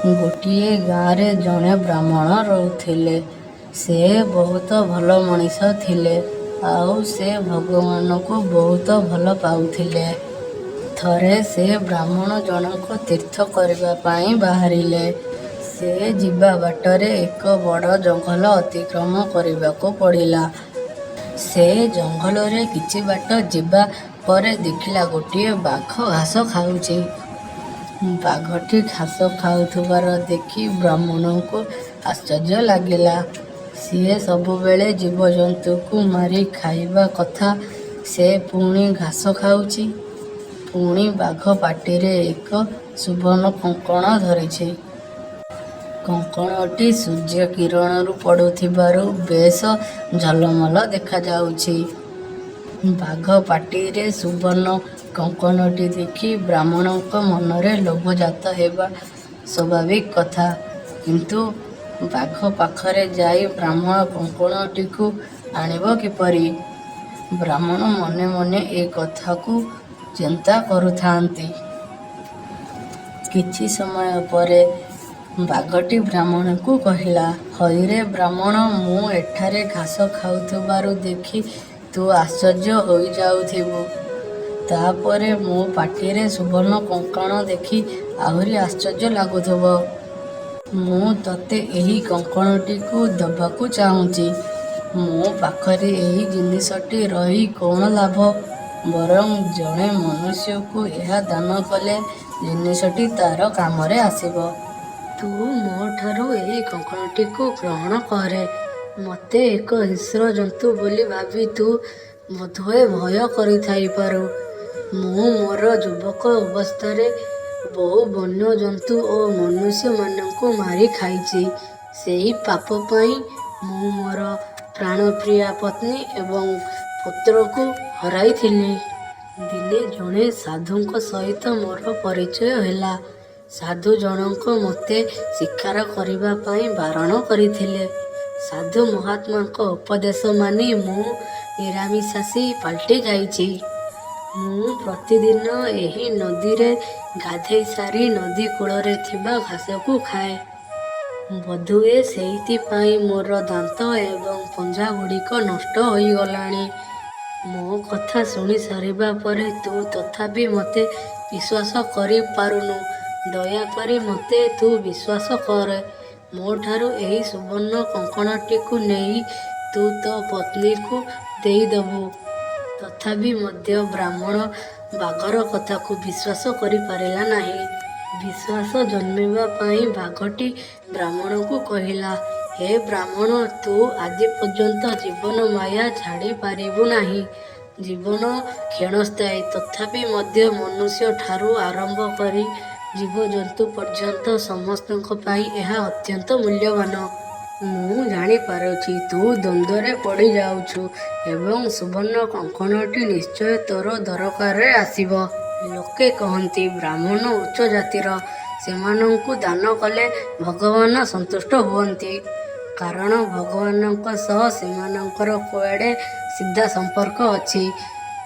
ଗୋଟିଏ ଗାଁରେ ଜଣେ ବ୍ରାହ୍ମଣ ରହୁଥିଲେ। ସେ ବହୁତ ଭଲ ମଣିଷ ଥିଲେ ଆଉ ସେ ଭଗବାନଙ୍କୁ ବହୁତ ଭଲ ପାଉଥିଲେ। ଥରେ ସେ ବ୍ରାହ୍ମଣ ଜଣକ ତୀର୍ଥ କରିବା ପାଇଁ ବାହାରିଲେ। ସେ ଯିବା ବାଟରେ ଏକ ବଡ଼ ଜଙ୍ଗଲ ଅତିକ୍ରମ କରିବାକୁ ପଡ଼ିଲା। ସେ ଜଙ୍ଗଲରେ କିଛି ବାଟ ଯିବା ପରେ ଦେଖିଲା ଗୋଟିଏ ବାଘ ଘାସ ଖାଉଛି। ବାଘଟି ଘାସ ଖାଉଥିବାର ଦେଖି ବ୍ରାହ୍ମଣଙ୍କୁ ଆଶ୍ଚର୍ଯ୍ୟ ଲାଗିଲା। ସିଏ ସବୁବେଳେ ଜୀବଜନ୍ତୁଙ୍କୁ ମାରି ଖାଇବା କଥା ସେ ପୁଣି ଘାସ ଖାଉଛି। ପୁଣି ବାଘ ପାଟିରେ ଏକ ସୁବର୍ଣ୍ଣ କଙ୍କଣ ଧରିଛି। କଙ୍କଣଟି ସୂର୍ଯ୍ୟ କିରଣରୁ ପଡୁଥିବାରୁ ବେଶ ଝଲମଲ ଦେଖାଯାଉଛି। ବାଘ ପାଟିରେ ସୁବର୍ଣ୍ଣ କଙ୍କଣଟି ଦେଖି ବ୍ରାହ୍ମଣଙ୍କ ମନରେ ଲୋଭ ଜାତ ହେବା ସ୍ୱାଭାବିକ କଥା। କିନ୍ତୁ ବାଘ ପାଖରେ ଯାଇ ବ୍ରାହ୍ମଣ କଙ୍କଣଟିକୁ ଆଣିବ କିପରି? ବ୍ରାହ୍ମଣ ମନେ ମନେ ଏ କଥାକୁ ଚିନ୍ତା କରୁଥାନ୍ତି। କିଛି ସମୟ ପରେ ବାଘଟି ବ୍ରାହ୍ମଣକୁ କହିଲା, ''ହଇରେ ବ୍ରାହ୍ମଣ! ମୁଁ ଏଠାରେ ଘାସ ଖାଉଥିବାର ଦେଖି ତୁ ଆଶ୍ଚର୍ଯ୍ୟ ହୋଇଯାଉଥିବୁ। ତା'ପରେ ମୋ ପାଟିରେ ସୁବର୍ଣ୍ଣ କଙ୍କଣ ଦେଖି ଆହୁରି ଆଶ୍ଚର୍ଯ୍ୟ ଲାଗୁଥିବ। ମୁଁ ତୋତେ ଏହି କଙ୍କଣଟିକୁ ଦେବାକୁ ଚାହୁଁଛି। ମୋ ପାଖରେ ଏହି ଜିନିଷଟି ରହି କ'ଣ ଲାଭ? ବରଂ ଜଣେ ମନୁଷ୍ୟକୁ ଏହା ଦାନ କଲେ ଜିନିଷଟି ତା'ର କାମରେ ଆସିବ। ତୁ ମୋ'ଠାରୁ ଏହି କଙ୍କଣଟିକୁ ଗ୍ରହଣ କରେ। ମୋତେ ଏକ ହିଂସ୍ର ଜନ୍ତୁ ବୋଲି ଭାବି ତୁ ବୋଧହୁଏ ଭୟ କରୁଥାଇପାରୁ। ମୁଁ ମୋର ଯୁବକ ଅବସ୍ଥାରେ ବହୁ ବନ୍ୟ ଜନ୍ତୁ ଓ ମନୁଷ୍ୟମାନଙ୍କୁ ମାରି ଖାଇଛି। ସେହି ପାପ ପାଇଁ ମୁଁ ମୋର ପ୍ରାଣପ୍ରିୟା ପତ୍ନୀ ଏବଂ ପୁତ୍ରକୁ ହରାଇଥିଲି। ଦିନେ ଜଣେ ସାଧୁଙ୍କ ସହିତ ମୋର ପରିଚୟ ହେଲା। ସାଧୁ ଜଣକ ମୋତେ ଶିକାର କରିବା ପାଇଁ ବାରଣ କରିଥିଲେ। ସାଧୁ ମହାତ୍ମାଙ୍କ ଉପଦେଶ ମାନି ମୁଁ ନିରାମିଷାଶୀ ପାଲଟି ଯାଇଛି। ମୁଁ ପ୍ରତିଦିନ ଏହି ନଦୀରେ ଗାଧୋଇ ସାରି ନଦୀ କୂଳରେ ଥିବା ଘାସକୁ ଖାଏ। ବୋଧହୁଏ ସେଇଥିପାଇଁ ମୋର ଦାନ୍ତ ଏବଂ ପଞ୍ଝାଗୁଡ଼ିକ ନଷ୍ଟ ହୋଇଗଲାଣି। ମୋ କଥା ଶୁଣି ସାରିବା ପରେ ତୁ ତଥାପି ମୋତେ ବିଶ୍ୱାସ କରିପାରୁନୁ। ଦୟାକରି ମୋତେ ତୁ ବିଶ୍ୱାସ କରେ। ମୋ'ଠାରୁ ଏହି ସୁବର୍ଣ୍ଣ କଙ୍କଣଟିକୁ ନେଇ ତୁ ତୋ ପତ୍ନୀଙ୍କୁ ଦେଇଦେବୁ। ତଥାପି ମଧ୍ୟ ବ୍ରାହ୍ମଣ ବାଘର କଥାକୁ ବିଶ୍ୱାସ କରିପାରିଲା ନାହିଁ। ବିଶ୍ୱାସ ଜନ୍ମିବା ପାଇଁ ବାଘଟି ବ୍ରାହ୍ମଣକୁ କହିଲା, ''ହେ ବ୍ରାହ୍ମଣ! ତୁ ଆଜି ପର୍ଯ୍ୟନ୍ତ ଜୀବନ ମାୟା ଛାଡ଼ି ପାରିବୁ ନାହିଁ। ଜୀବନ କ୍ଷଣସ୍ଥାୟୀ। ତଥାପି ମଧ୍ୟ ମନୁଷ୍ୟଠାରୁ ଆରମ୍ଭ କରି ଜୀବଜନ୍ତୁ ପର୍ଯ୍ୟନ୍ତ ସମସ୍ତଙ୍କ ପାଇଁ ଏହା ଅତ୍ୟନ୍ତ ମୂଲ୍ୟବାନ। ମୁଁ ଜାଣିପାରୁଛି ତୁ ଦ୍ୱନ୍ଦ୍ୱରେ ପଡ଼ିଯାଉଛୁ ଏବଂ ସୁବର୍ଣ୍ଣ କଙ୍କଣଟି ନିଶ୍ଚୟ ତୋର ଦରକାରରେ ଆସିବ। ଲୋକେ କହନ୍ତି, ବ୍ରାହ୍ମଣ ଉଚ୍ଚ ଜାତିର। ସେମାନଙ୍କୁ ଦାନ କଲେ ଭଗବାନ ସନ୍ତୁଷ୍ଟ ହୁଅନ୍ତି। କାରଣ ଭଗବାନଙ୍କ ସହ ସେମାନଙ୍କର କୁଆଡ଼େ ସିଧା ସମ୍ପର୍କ ଅଛି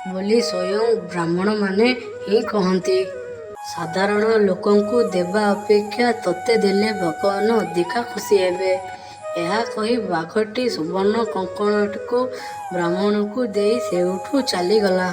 ବୋଲି ସ୍ୱୟଂ ବ୍ରାହ୍ମଣମାନେ ହିଁ କହନ୍ତି। ସାଧାରଣ ଲୋକଙ୍କୁ ଦେବା ଅପେକ୍ଷା ତୋତେ ଦେଲେ ଭଗବାନ ଅଧିକ ଖୁସି ହେବେ। '' ଏହା କହି ବାଘଟି ସୁବର୍ଣ୍ଣ କଙ୍କଣଟିକୁ ବ୍ରାହ୍ମଣକୁ ଦେଇ ସେଇଠୁ ଚାଲିଗଲା।